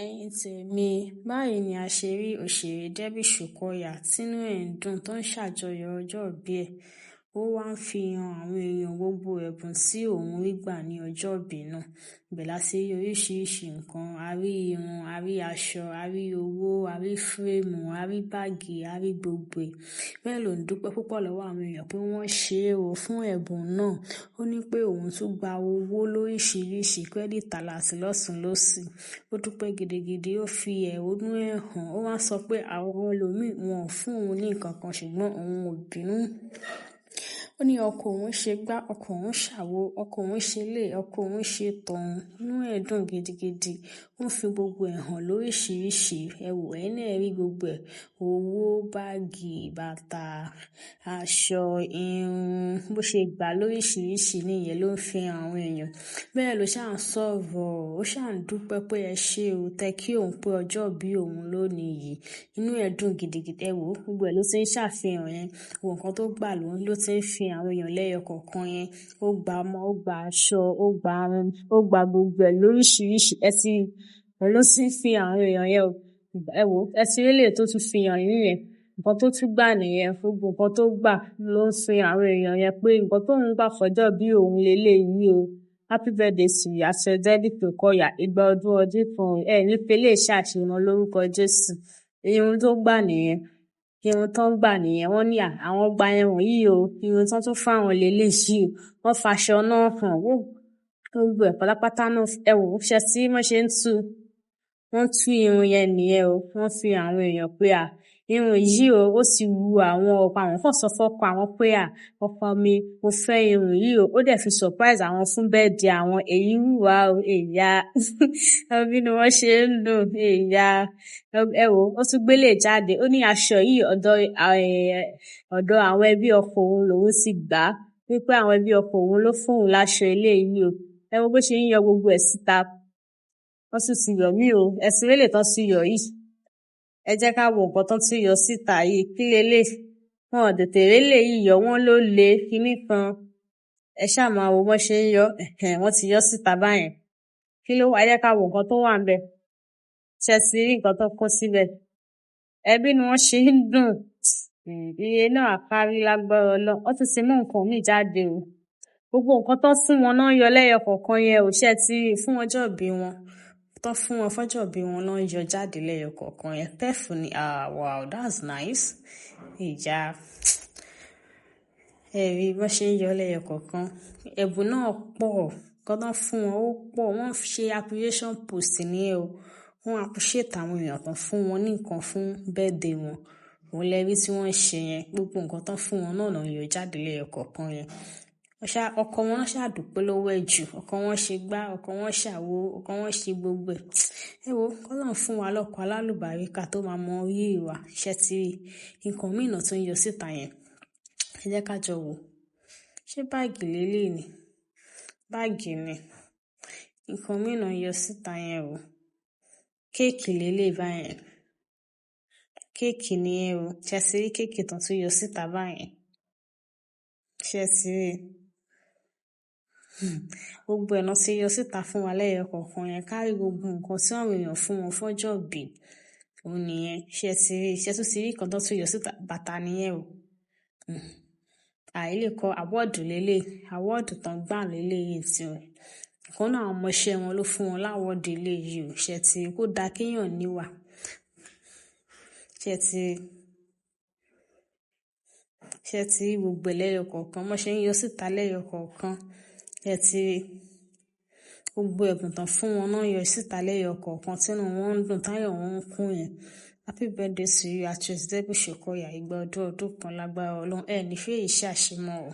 Ẹ̀yin tèmi, báyìí ni a ṣe rí òṣèré Debbie Shokoya tínú ẹ̀ ń dùn tó ń ṣàjọyọ̀ ọjọ́ìbí ẹ̀. Ó wá ń fi han àwọn èèyàn gbogbo ẹ̀bùn tí òun rí gbà ní ọjọ́ìbí náà. Ibẹ̀ la ti rí oríṣiríṣi nǹkan. A rí irun, a rí aṣọ, a rí owó, a rí fírémù, a rí báàgì, a rí gbogbo ẹ̀. Bẹ́ẹ̀ ló ń dúpẹ́ púpọ̀ lọ́wọ́ àwọn èèyàn pé wọ́n ṣe é o fún ẹ̀bùn náà. Ó ní pé òun tún gba owó lóríṣiríṣi, credit alert lọ́tùn lósì. Ó dúpẹ́ gidigidi, ó fi ẹ̀hónú ẹ̀ hàn. Ó wá sọ pé àwọn ẹlòmíì wọn ò fún òun ní nǹkan kan ṣùgbọ́n òun ò bínú. Ó ní ọkọ òun ṣe gbá, ọkọ òun ṣàwo, ọkọ òun ṣe lé, ọkọ òun ṣe tọ̀hún. Inú ẹ̀ dùn gidigidi. Ó ń fi gbogbo ẹ̀ hàn lóríṣiríṣi. Ẹ wò, ẹ̀yin náà rí gbogbo ẹ̀. Owó, báàgì, bàtà, aṣọ, irun, bó ṣe gbà lóríṣiríṣi níyẹn ló ń fi hàn àwọn èèyàn. Bẹ́ẹ̀ ló ṣà ń sọ̀rọ̀, ó ṣà ń dúpẹ́ pé ẹ ṣé o, tẹ́ kí òun pé ọjọ́ ìbí òun lónìí yìí. Inú ẹ̀ dùn gidigidi. Ẹ wò, gbogbo ẹ̀ ló ti ń ṣàfihàn yẹn. Gbogbo nǹkan tó gbà ló ti ń fi àwọn èèyàn lẹ́yọ kọ̀ọ̀kan yẹn. Ó gba ọmọ, ó gba aṣọ, ó gba irun, ó gba gbogbo ẹ̀ lóríṣiríṣi. Ẹ ti rí, ló ti ń fi àwọn èèyàn yẹn o. Ẹ wò, ẹ ti rí eléyìí tó tún fi hàn yín yẹn. Nǹkan tó tún gbà nìyẹn. Gbogbo nǹkan tó gbà ló ń fi àwọn èèyàn yẹn pé nǹkan tó ń gbà fọjọ́ bí òun lé lé yìí o. Happy birthday to you, Actress Debbie Shokoya. Ìgbà ọdún ọdún kan, ẹ ní fi eléyìí ṣàṣemọ lórúkọ Jésù. Irun tó gbà nìyẹn. Irun tó ń gbà nìyẹn. Wọ́n ní à, àwọn gba irun yìí o. Irun tó tún fún àwọn lé lé yìí o. Wọ́n fa aṣọ náà hàn. Gbogbo ẹ̀ pátápátá náà. Ẹ wò, ṣé tí wọ́n ṣe ń tú, wọ́n tú irun yẹn nìyẹn o. Wọ́n fi àwọn èèyàn pé à, irun yìí o, ó ti wu àwọn ọkọ àwọn kan sọ fún ọkọ àwọn pé à, ọkọ mi, mo fẹ́ irun yìí o. Ó dẹ̀ fi surprise àwọn fún birthday àwọn. Èyí wù wá o, èyà. Bí inú wọn ṣe ń dùn, èyà. Ẹ wò, ó tún gbé lè jáde. Ó ní aṣọ yìí ọ̀dọ̀, ọ̀dọ̀ àwọn ẹbí ọkọ òun lòun ti gbà. Wípé àwọn ẹbí ọkọ òun ló fún òun láṣọ eléyìí o. Ẹ wo bó ṣe ń yọ gbogbo ẹ̀ síta. Wọ́n sì ti yọ mí o. Ẹ ti rí eléyìí tán ti yọ yìí. Ẹ jẹ́ ká wo nǹkan tán tí yọ síta yìí. Kí leléyìí? Wọn ò tètè rí eléyìí yọ, wọ́n ló le kíní kan. Ẹ ṣáà máa wo bó ṣe ń yọ. Ẹ̀hẹn, wọ́n ti yọ síta báyẹn. Kí ló wà? Ẹ jẹ́ ká wo nǹkan tó wà níbẹ̀. Ṣé ẹ ti rí nǹkan tó kó síbẹ̀? Ẹ bí inú wọn ṣe ń dùn. Iye náà á kárí lágbára Ọlọ́run. Wọ́n tún ti mú nǹkan míì jáde o. Gbogbo nǹkan tó fún wọn náà yọ lẹ́yọ kọ̀ọ̀kan yẹn o. Ṣé ẹ ti rí fún ọjọ́ ìbí wọn? Tó fún wọn fọ́jọ́ ìbí wọn náà yọ jáde lẹ́yọ kọ̀ọ̀kan yẹn. Pẹ́ẹ̀fù ni. Ah, wow, that's nice. Ìjà. Ẹ rí bí wọ́n ṣe ń yọ lẹ́yọ kọ̀ọ̀kan. Ẹ̀bùn náà pọ̀. Nǹkan tó fún wọn ó pọ̀. Wọ́n ṣe appreciation post ní ẹ o. Wọ́n appreciate àwọn èèyàn tó fún wọn ní nǹkan fún birthday wọn. Òun lẹ rí tí wọ́n ṣe yẹn. Gbogbo nǹkan tó fún wọn náà ló ń yọ jáde lẹ́yọ kọ̀ọ̀kan yẹn. Ọkọ wọn ṣá dúpẹ́ lọ́wọ́ ẹ̀ jù. Ọkọ wọn ṣe gbá, ọkọ wọn ṣàwo, ọkọ wọn ṣe gbogbo ẹ̀. Ẹ wò, k'Ọlọ́run fún wa lọ́kọ alálùbáríkà tó máa mọ rírì wa. Ṣé ti rí nǹkan mìíràn tó ń yọ síta yẹn? Ẹ jẹ́ ká jọ wò. Ṣé báàgì leléyìí ni? Báàgì ni. Nǹkan mìíràn yọ síta yẹn o. Kéèkì leléyìí báyẹn. Kéèkì nìyẹn o. Ṣé ti rí kéèkì tán tún yọ síta báyẹn? Ṣé ti rí? Gbogbo ẹ̀ náà ti yọ síta fún wa lẹ́yọ kọ̀ọ̀kan yẹn. Ká rí gbogbo nǹkan tí àwọn èèyàn fún wọn fọ́jọ́ ìbí. Òun nìyẹn. Ṣé ti rí? Ṣé tún ti rí nǹkan tó tún yọ síta? Bàtà nìyẹn o. Eléyìí kọ́ award leléyìí. Award tán gbà leléyìí tí wọn. Ìkan nínú àwọn ọmọ-iṣẹ́ wọn ló fún wọn l'award eléyìí o. Ṣé ti rí? Kó dá kí èèyàn níwà. Ṣé ti rí? Ṣé ti rí gbogbo ẹ̀ lẹ́yọ kọ̀ọ̀kan? Bó ṣe ń yọ síta lẹ́yọ kọ̀ọ̀kan. Ṣé ti rí? Gbogbo ẹ̀bùn tán fún wọn náà yọ síta lẹ́yọ kọ̀ọ̀kan tí inú wọn ń dùn, táyọ̀ wọn ń kún yẹn. Happy birthday to you, Actress Debbie Shokoya. Ìgbà ọdún ọdún kan lágbára Ọlọ́run. Ẹ ní fi èyí ṣàṣemọ o.